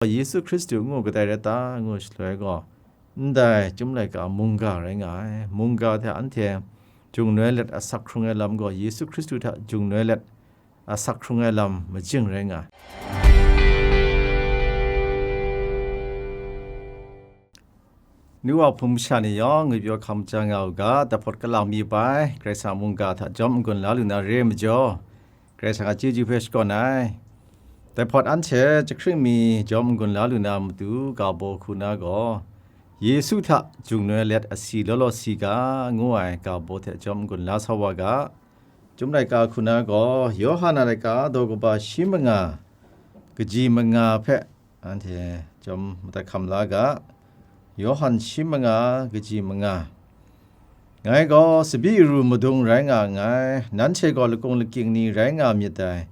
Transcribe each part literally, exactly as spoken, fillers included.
Yesu Hkristu ngu kadai rai ta, ngu shaloi gaw, ndai chyum laika mungga rai nga ai. Mungga hta anhte jungnoi let asak hkrung ai lam gaw, Yesu Hkristu hta jungnoi let asak hkrung ai lam majing rai nga ai. Nu wa hpung masha ni yawng ngwipyaw hkam ja nga u ga, dahpawt kala mi bai, Karai Kasang mungga hta jawm n-gun la lu na re ai majaw, Karai Kasang a chyeju hpe shakawn ai. Dai hpawt anhte jahkring mi jawm n-gun la lu na matu ga baw hku na gaw, Yesu hta jungnoi let asi law law si ga, ngu ai ga baw hte jawm n-gun la sa wa ga. Chyum laika hku na gaw, Yawhan a laika daw kaba shi manga, kaji manga hpe anhte jawm madat hkam la ga. Yawhan shi manga, kaji manga. Ngai gaw tsabyi aru madung rai nga nngai, nanhte gaw lakung lakying ni rai nga myit dai.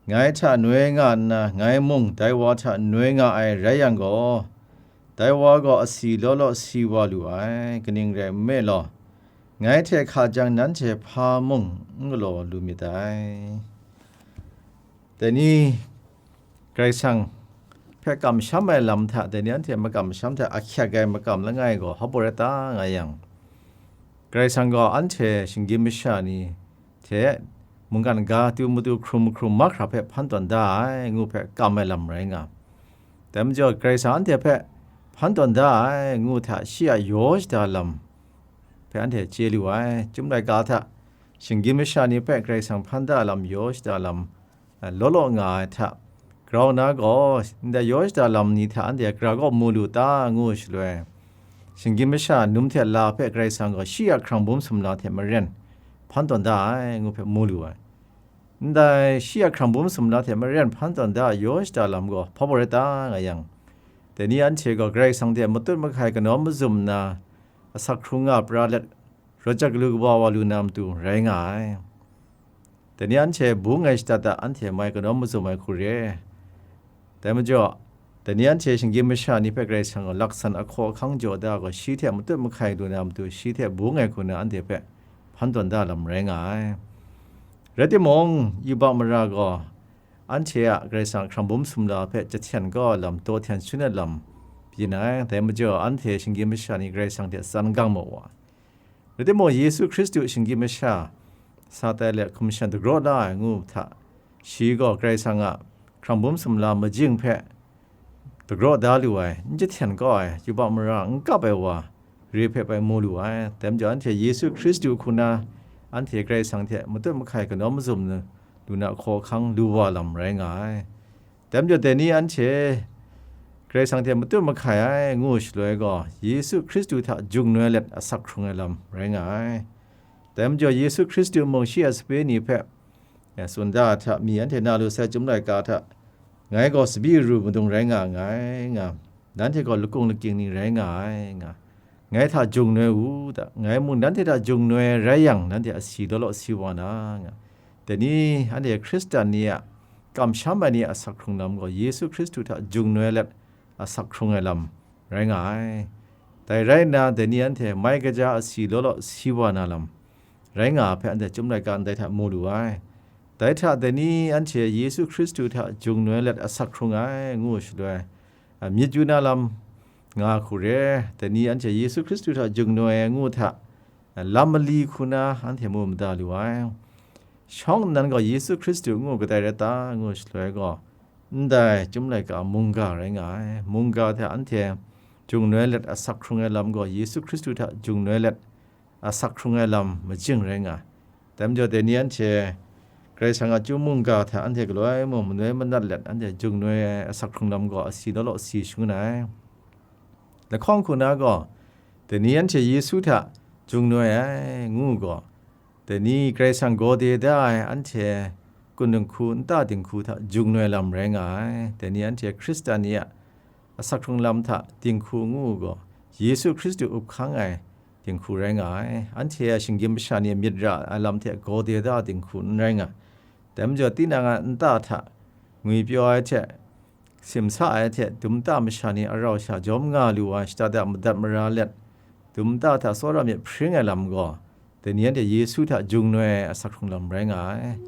Ngai hta noi nga nna, ngai mung dai wa hta noi nga ai rai yang gaw, dai wa gaw asi law law si wa lu ai, kaning rai nme law, ngai hte hka jang nanhte hpa mung n galaw lu myit dai. Dai ni Karai Kasang hpe kamsham ai lam hta, dai ni anhte makam masham hta ahkyak ai makam langai gaw hpa baw rai ta nga yang, Karai Kasang gaw anhte shinggyim masha ni hte mungkan ga tu matu hkrum mahkrum mahkra hpe hpan tawn da ai ngu hpe kam ai lam rai nga. Dai majaw, Karai Kasang anhte hpe hpan tawn da ai ngu hta shi a yaw shada lam hpe anhte chye lu ai. Chyum laika hta shinggyim masha ni hpe Karai Kasang hpan da lam, yaw shada lam, a, law law nga ai hta, grau na gaw, ndai yaw shada lam ni hta anhte gara kaw mu lu ta, ngu shaloi, shinggyim masha num hte la hpe Karai Kasang gaw shi a hkrang bum sumla hte maren hpan tawn da ai, ngu hpe mu lu ai. Ndai shi a hkrang bum sumla hte maren hpan tawn da ai yaw shada lam gaw hpa baw rai ta nga yang, dai ni anhte gaw Karai Kasang hte matut mahkai kanawn mazum nna, asak hkrung nga pra let, rawt jat galu kaba wa lu na matu rai nga ai. Dai ni anhte bung ai shada da, anhte mai kanawn mazum ai hku re. Dai majaw, dai ni anhte shinggyim masha ni hpe Karai Kasang gaw laksan ahkaw ahkang jaw da gaw, shi hte matut mahkai lu na matu, shi hte bung ai hku na anhte hpe hpan tawn da lam rai nga ai. Rai timung, yubak mara gaw anhte a Karai Kasang hkrang bum sumla hpe jahten kau ai lam, daw hten shangun ai lam byin ai. Dai majaw, anhte shinggyim masha ni Karai Kasang hte tsan gang mu wa. Rai timung, Yesu Hkristu shinggyim masha sa tai let hkum shan dagraw la ai ngu hta, shi gaw Karai Kasang a hkrang bum sumla majing hpe dagraw da lu ai, n jahten kau ai, yubak mara n kap ai wa re hpe bai mu lu ai. Dai majaw, anhte Yesu Hkristu hku na anhte Karai Kasang hte matut mahkai kanawn mazum lu na hkaw hkang lu wa lam rai nga ai. Dai majaw, dai ni anhte Karai Kasang hte matut mahkai ai ngu shaloi gaw, Yesu Hkristu hta jungnoi let asak hkrung ai lam rai nga ai. Dai majaw, Yesu Hkristu mung shi a sape ni hpe, ya, tsun da ai hta, mi anhte na lu sai chyum laika hta, ngai gaw tsabyi aru madung rai nga nngai, nga, nanhte gaw lakung lakying ni rai nga ai, nga, ngai hta jungnoi u ta, ngai mung nanhte hta jungnoi ai rai yang, nanhte asi law law si wa na, nga. Dai ni anhte Hkristan ni a kamsham ai ni a asak hkrung lam gaw, Yesu Hkristu hta jungnoi let asak hkrung ai lam rai nga ai. Dai rai nna, dai ni anhte mai kaja asi law law si wa na lam rai nga ai hpe anhte chyum laika ndai hta mu lu ai. Dai hta dai ni anhte Yesu Hkristu hta jungnoi let asak hkrung ai ngu shaloi, a, myit yu na lam nga hku re, dai ni anhte Yesu Hkristu hta jungnoi ai ngu hta, a, lam mali hku na anhte mu mada lu ai. Shawng nnan gaw Yesu Hkristu ngu kadai rai ta, ngu shaloi gaw, ndai chyum laika mungga rai nga ai. Mungga hta anhte jungnoi let asak hkrung ai lam gaw, Yesu Hkristu hta jungnoi let asak hkrung ai lam majing rai nga ai. Dai majaw, dai ni anhte Karai Kasang a chyum mungga hta anhte galoi mung manoi manat let anhte jungnoi ai asak hkrung lam gaw asi law law si shangun ai. Lahkawng hku na gaw, dai ni anhte Yesu hta jungnoi ai ngu gaw, dai ni Karai Kasang gawde da ai anhte kun dinghku nta dinghku hta jungnoi lam rai nga ai. Dai ni anhte Hkristan ni a asak hkrung lam hta dinghku ngu gaw, Yesu Hkristu up hkang ai dinghku rai nga ai. Anhte a shinggyim masha ni myit ra ai lam hte gawde da dinghku n rai nga. Dai majaw, tinang a nta hta ngwipyaw ai hte, simsa ai hte, dum nta masha ni a rau sha jawm nga lu ai, shada da madat mara let, dum nta hta tsawra myit hpring ai lam gaw, dai ni anhte Yesu hta jungnoi ai asak hkrung lam rai nga ai.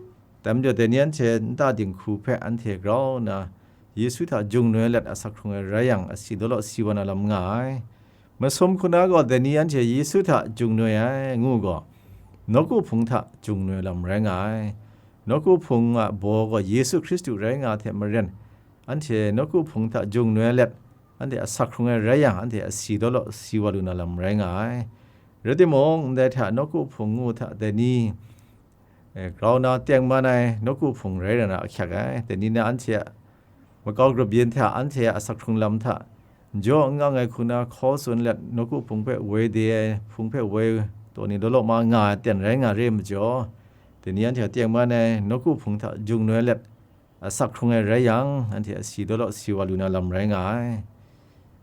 Dai majaw, dai ni anhte nta dinghku hpe anhte grau nna, Yesu hta jung noi let asak hkrung ai rai yang, asi law law si wa na lam nga ai. Masum hku na gaw, dai ni anhte Yesu hta jung noi ai, ngu gaw, nawku hpung hta jung noi lam rai nga ai. Nawku hpung a baw gaw Yesu Hkristu rai nga hte maren, anhte nawku hpung hta jung noi let, anhte asak hkrung ai rai yang, anhte asi law law si wa lu na lam rai nga ai. Rai timung, ndai hta nawku hpung ngu hta dai ni, eh, grau na tengman ai nawku hpung rai ra na ahkyak ai. Dai ni na anhte a makau grup yin hta, anhte a asak hkrung lam hta, jaw n ngang ai hku na hkaw tsun let, nawku hpung hpe woi de ai, hpung hpe woi taw ni law law ma nga ai ten rai nga re ai majaw, dai ni anhte a tengman ai nawku hpung hta jung noi let, asak hkrung ai rai yang, anhte asi law law si wa lu na lam rai nga ai.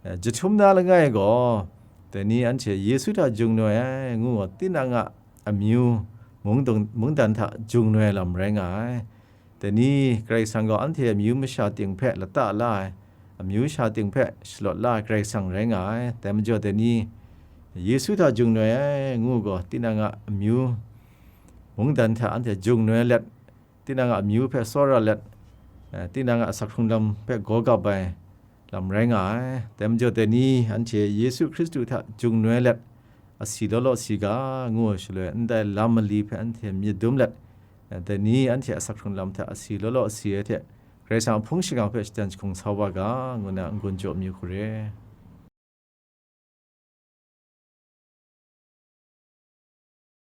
Eh, jahtum na langai gaw, dai ni anhte Yesu hta jung noi ai, ngu gaw, tinang a amyu mungdan, mungdan hta jung noi ai lam rai nga ai. Dai ni Karai Kasang gaw anhte amyu masha ting hpe lata la ai, amyu masha ting hpe shalawt la ai Karai Kasang rai nga ai. Dai majaw, dai ni Yesu hta jung noi ai, ngu gaw, tinang a amyu mungdan hta anhte jung noi let, tinang a amyu hpe tsawra let, eh, tinang a asak hkrung lam hpe gaw gap ai lam rai nga ai. Dai majaw, dai ni anhte Yesu Hkristu hta jung noi let, asi law law si ga, ngu ai shaloi, ndai lam mali hpe anhte myit dum let, eh, dai ni anhte asak hkrung lam hta asi law law si ai hte, Karai Kasang a hpung shingkang hpe shatan jahkung sa wa ga, ngu na n-gun jaw amyu hku re.